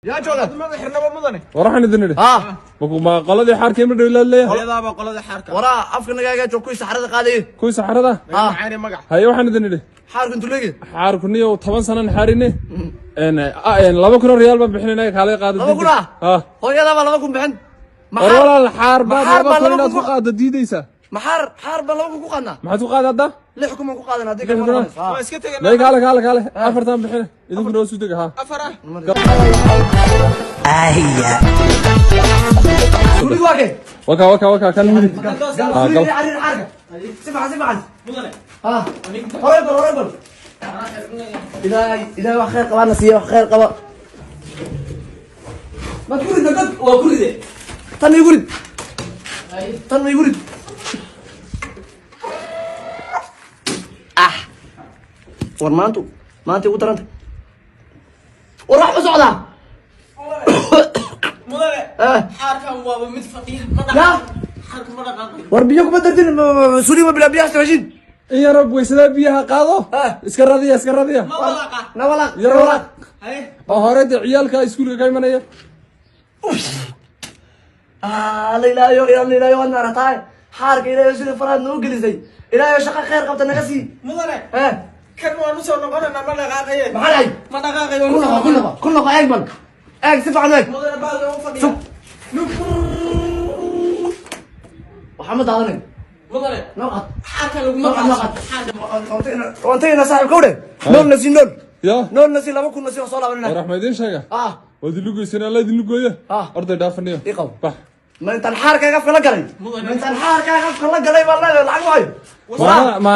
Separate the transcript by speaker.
Speaker 1: Yaa jooga?
Speaker 2: Maba xirnaba, mudane.
Speaker 3: War waxaan idin idhi,
Speaker 1: ah
Speaker 3: ma qoladii xaarkii ma dhow leeyahay?
Speaker 2: Qoladaaba qolada xaarka.
Speaker 1: Waraa, afka nagaaga joog, kuwii saxarada qaadayay.
Speaker 3: Kuwii saxarada.
Speaker 1: Ah.
Speaker 2: Macaani magac.
Speaker 3: Haye, waxaan idin idhi,
Speaker 1: xaarku intuu leegi?
Speaker 3: Xaarku niyo 10 sanan xaarine, 2,000 oo riyaal baan bixinayna, kaalay qaada.
Speaker 1: 2,000 ah?
Speaker 3: Ha.
Speaker 1: Hooyadaa baa 2,000 bixin.
Speaker 3: War walaal, xaar baad
Speaker 1: maxaar
Speaker 3: laba
Speaker 1: baan
Speaker 3: kun
Speaker 1: laba
Speaker 3: inaad
Speaker 1: kun
Speaker 3: ku qaaddo diidaysaa?
Speaker 1: Maxaar, xaar baan 2,000 ku qaadnaa.
Speaker 3: Maxaad ku qaada hadda?
Speaker 1: 6,000 baan ku qaadan haddii
Speaker 3: 6,000
Speaker 1: kale
Speaker 3: ah?
Speaker 1: ma
Speaker 2: Waa iska teganaa.
Speaker 3: May, kaale kaale kaale, afartaan bixine, idinkuna hoos u dega, ha.
Speaker 2: Afar ah.
Speaker 1: Guriga waa kee?
Speaker 3: Waka waka waka, kan midig ha gal.
Speaker 1: Guriga xariir xaarka si fiican, si fiican.
Speaker 2: Mudane.
Speaker 1: Ha, horay bal, horay bal. Ilaahay, Ilaahay, wax khayr qabaana siiya, wax khayr qaba. Ma ku ridda dad?
Speaker 2: Waa ku ride.
Speaker 1: Tan igu rid, tan igu rid. Ah, war maantu, maanta igu daranta. War wax ma socdaa?
Speaker 2: Mudane.
Speaker 1: Eh.
Speaker 2: Xaarkan waaba mid fadhiya, ma
Speaker 1: Ya.
Speaker 2: dhaqaaqay. Xaarka ma dhaqaaqay.
Speaker 1: War biyo kuma dardin suli, ma bilaa biyaha isticmaashin.
Speaker 3: In yaroo weysadaa biyaha qaado.
Speaker 1: Ah.
Speaker 3: Iska radiya, iska radiya.
Speaker 2: Ma walaaqa.
Speaker 1: Na walaaq.
Speaker 3: Yar walaaq.
Speaker 2: Haye.
Speaker 3: Oo hore dee ciyaalka iskuulka ka imanaya.
Speaker 1: Ah, la ilaayo, ilaa ilaayo, waad maarataay xaarka. Ilaayo, sida faraad noo gelisay. Ilaayo, shaqo khayr qabta naga sii.
Speaker 2: Mudane.
Speaker 1: Eh.
Speaker 2: Kan waan usoo noqonanaa, ma dhaqaaqaye.
Speaker 1: Maxaa dhacay?
Speaker 2: Ma dhaqaaqay.
Speaker 1: Ku noqo, ku noqo, ku noqo. Eeg bal, eeg si fiican, eeg.
Speaker 2: Mudane, baalka u fadhiya.
Speaker 1: Sug. Waxaa ma daadanay.
Speaker 2: Mudane.
Speaker 1: Noo qad.
Speaker 2: Xaarka laguma
Speaker 1: Noo qad, noo
Speaker 2: qaaso.
Speaker 1: qad. Waan tagaynaa, saaxiib kowdhe. Nool nasi, nool.
Speaker 3: Ya.
Speaker 1: Nool nasi, 2,000 nasi, waan soo laabanina.
Speaker 3: War wax ma idiin sheega?
Speaker 1: Ah.
Speaker 3: Waad idin lugoyseen, alla idin lugooya.
Speaker 1: Ah.
Speaker 3: Orday, dhaafaniyo.
Speaker 1: Ii qabo.
Speaker 3: Bax.
Speaker 1: Ma intaan xaarkaaga afka la galay?
Speaker 2: Mudane.
Speaker 1: Ma intaan xaarkaaga afka la galay baan leedahay lacag maayo?
Speaker 3: Ma